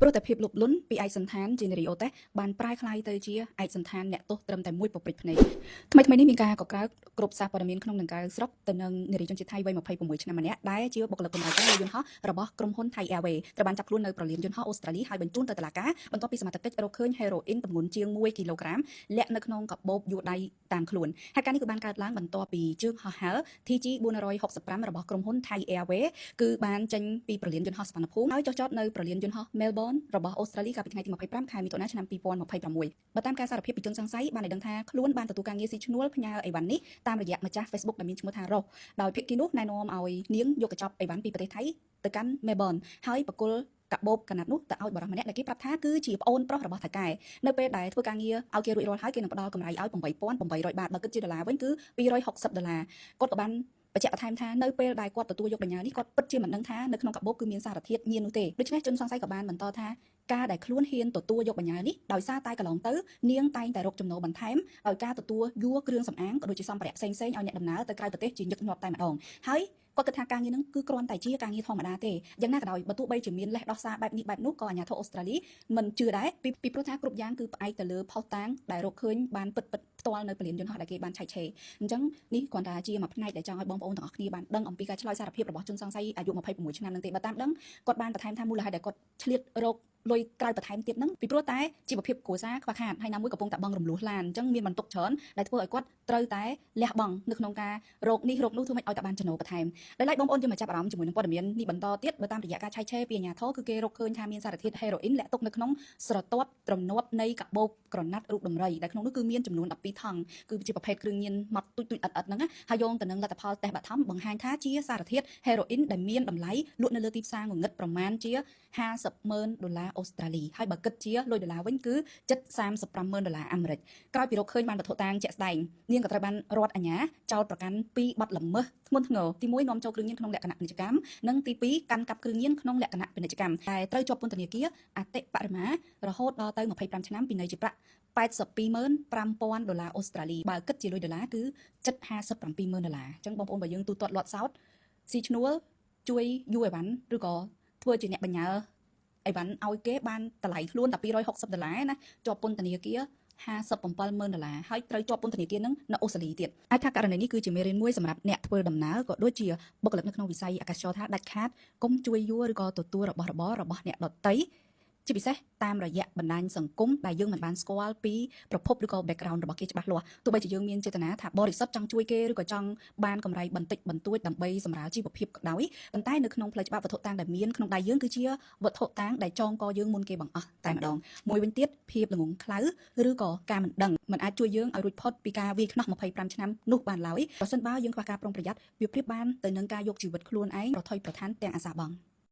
ព្រោះតែភាពលោភលន់ពីឯកសណ្ឋានជានារីអូតេសបានប្រែក្លាយទៅជាឯកសណ្ឋានអ្នកទោសត្រឹមតែមួយពព្រិចភ្នែកថ្មីថ្មីនេះមានការកក្រើកគ្រប់សារព័ត៌មានក្នុងនិងក្រៅស្រុកទៅនឹងនារីជនជាតិថៃវ័យ26ឆ្នាំម្នាក់ដែលជាបុគ្គលិកបម្រើការលើយន្តហោះរបស់ក្រុមហ៊ុន Thai Airways ត្រូវបានចាប់ខ្លួននៅប្រលានយន្តហោះអូស្ត្រាលីហើយបញ្ជូនទៅតុលាការបន្ទាប់ពីសមត្ថកិច្ចរកឃើញហេរ៉ូអ៊ីនទម្ងន់ជាង1គីឡូក្រាមលាក់នៅក្នុងកាបូបយួរដៃតាមខ្លួនហេតុការណ៍នេះគឺបានកើតឡើងបន្ទាប់ពីជើងហោះហើរ TG 465របស់ក្រុមហ៊ុន Thai Airways គឺបានចេញពីប្រលានយន្តហោះសុវណ្ណភូមិហើយចុះចតនៅប្រលានយន្តហោះ Melbourne របស់អូស្ត្រាលីកាលពីថ្ងៃទី25ខែមិថុនាឆ្នាំ2026បើតាមការសារភាពពីជនសង្ស័យបានឲ្យដឹងថាខ្លួនបានទទួលការងារស៊ីឈ្នួលផ្ញើអីវ៉ាន់នេះតាមរយៈម្ចាស់ Facebook ដែលមានឈ្មោះថារ៉ូសដោយភាគីនោះណែនាំឲ្យនាងយកកញ្ចប់អីវ៉ាន់ពីប្រទេសថៃទៅកាន់ Melbourne ហើយបកគលកាបូបកណាត់នោះទៅឲ្យបរិសម្នាក់ដែលគេប្រាប់ថាគឺជាប្អូនប្រុសរបស់ថៅកែនៅពេលដែលធ្វើការងារឲ្យគេរួចរាល់ហើយគេនឹងផ្ដល់កម្រៃឲ្យ8800បាតបើគិតជាដុល្លារវិញគឺ260ដុល្លារគាត់ក៏បានបញ្ជាក់បន្ថែមថានៅពេលដែលគាត់ទទួលយកបញ្ញើនេះគាត់ពិតជាមិនដឹងថានៅក្នុងកាបូបគឺមានសារធាតុញៀននោះទេដូច្នេះជនសង្ស័យក៏បានបន្តថាការដែលខ្លួនហ៊ានទទួលយកបញ្ញើនេះដោយសារតែកន្លងទៅនាងតែងតែរកចំណូលបន្ថែមដោយការទទួលយួរគ្រឿងសម្អាងក៏ដូចជាសម្ភារៈផ្សេងៗឲ្យអ្នកដំណើរទៅក្រៅប្រទេសជាញឹកញាប់តែម្ដងហើយគាត់គិតថាការងារនឹងគឺគ្រាន់តែជាការងារធម្មតាទេយ៉ាងណាក៏ដោយបើទោះបីជាមានលេសដោះសារបែបនេះបែបនោះក៏អាជ្ញាធរអូស្ត្រាលីមិនជឿដែរពីពីព្រោះថាគ្រប់យ៉ាងគឺផ្អែកទៅលើភស្តុតាងដែលរកឃើញបានពិតពិតផ្ទាល់នៅពលានយន្តហោះដែលគេបានឆែកឆេរអញ្ចឹងនេះគ្រាន់តែជាមួយផ្នែកដែលចង់ឲ្យបងប្អូនទាំងអស់គ្នាបានដឹងអំពីការឆ្លើយសារភាពរបស់ជនសង្ស័យអាយុ26ឆ្នាំនឹងទេបើតាមដឹងគាត់បានបន្ថែមថាមូលហេតុដែលគាត់ឆ្លៀតរកលុយក្រៅបន្ថែមទៀតហ្នឹងពីព្រោះតែជីវភាពគ្រួសារខ្វះខាតហើយណាមួយកំពុងតែបង់រំលោះឡានអញ្ចឹងមានបន្ទុកច្រើនដែលធ្វើឲ្យគាត់ត្រូវតែលះបង់នៅក្នុងការរកនេះរកនោះធ្វើម៉េចឲ្យតែបានចំណូលបន្ថែមដោយឡែកបងប្អូនយើងមកចាប់អារម្មណ៍ជាមួយនឹងព័ត៌មាននេះបន្តទៀតបើតាមរយៈការឆែកឆេរពីអាជ្ញាធរគឺគេរកឃើញថាមានសារធាតុហេរ៉ូអ៊ីនលាក់ទុកនៅក្នុងស្រទាប់ទ្រនាប់នៃកាបូបក្រណាត់រូបដំរីដែលក្នុងនោះគឺមានចំនួន12ថង់គឺជាប្រភេទគ្រឿងញៀនម៉ត់ទូចទូចអិតអិតហ្នឹងណាហើយយោងទៅនឹងលទ្ធផលតេស្តបឋមបង្ហាញថាជាសារធាតុហេរ៉ូអ៊ីនដែលមានតម្លៃលក់នៅលើទីផ្សារងងឹតប្រមាណជា50ម៉ឺនដុល្លារអូស្ត្រាលីហើយបើគិតជាលុយដុល្លារវិញគឺជិត35ម៉ឺនដុល្លារអាមេរិកក្រោយពីរកឃើញបានវត្ថុតាងជាក់ស្ដែងនាងក៏ត្រូវបានរដ្ឋអាជ្ញាចោទប្រកាន់ពីបទល្មើសធ្ងន់ធ្ងរទី1នាំចូលគ្រឿងញៀនក្នុងលក្ខណៈពាណិជ្ជកម្មនិងទី2កាន់កាប់គ្រឿងញៀនក្នុងលក្ខណៈពាណិជ្ជកម្មតែត្រូវជាប់ពន្ធនាគារអតិបរមារហូតដល់ទៅ25ឆ្នាំពិន័យជាប្រាក់825,000ដុល្លារអូស្ត្រាលីបើគិតជាលុយដុល្លារគឺជិត57ម៉ឺនដុល្លារអញ្ចឹងបងប្អូនបើយើងទូទាត់លាត់សោតស៊ីឈ្នួលជួយយូរអីវ៉ាន់ឬក៏ធ្វើជាអ្នកបញ្ញើអីវ៉ាន់ឲ្យគេបានតម្លៃខ្លួនតែ260ដុល្លារណាជាប់ពន្ធនាគារ57ម៉ឺនដុល្លារហើយត្រូវជាប់ពន្ធនាគារនឹងនៅអូស្ត្រាលីទៀតអាចថាករណីនេះគឺជាមេរៀនមួយសម្រាប់អ្នកធ្វើដំណើរក៏ដូចជាបុគ្គលិកនៅក្នុងវិស័យអាកាសចរថាដាច់ខាតកុំជួយយួរឬក៏ទទួលរបស់របររបស់អ្នកដទៃជាពិសេសតាមរយៈបណ្ដាញសង្គមដែលយើងមិនបានស្គាល់ពីប្រភពឬក៏ background របស់គេច្បាស់លាស់ទោះបីជាយើងមានចេតនាថាបរិសុទ្ធចង់ជួយគេឬក៏ចង់បានកម្រៃបន្តិចបន្តួចដើម្បីសម្រាលជីវភាពក៏ដោយប៉ុន្តែនៅក្នុងផ្លូវច្បាប់វត្ថុតាងដែលមានក្នុងដៃយើងគឺជាវត្ថុតាងដែលចងកយើងមុនគេបង្អស់តែម្ដងមួយវិញទៀតភាពល្ងងខ្លៅឬក៏ការមិនដឹងមិនអាចជួយយើងឲ្យរួចផុតពីការវាយខ្នោះ25ឆ្នាំនោះបានឡើយប្រសិនបើយើងខ្វះការប្រុងប្រយ័ត្នវាប្រៀបបានទៅនឹងការយកជីវិតខ្លួនឯងប្រថុយប្រឋានទាំងអាសាបង់។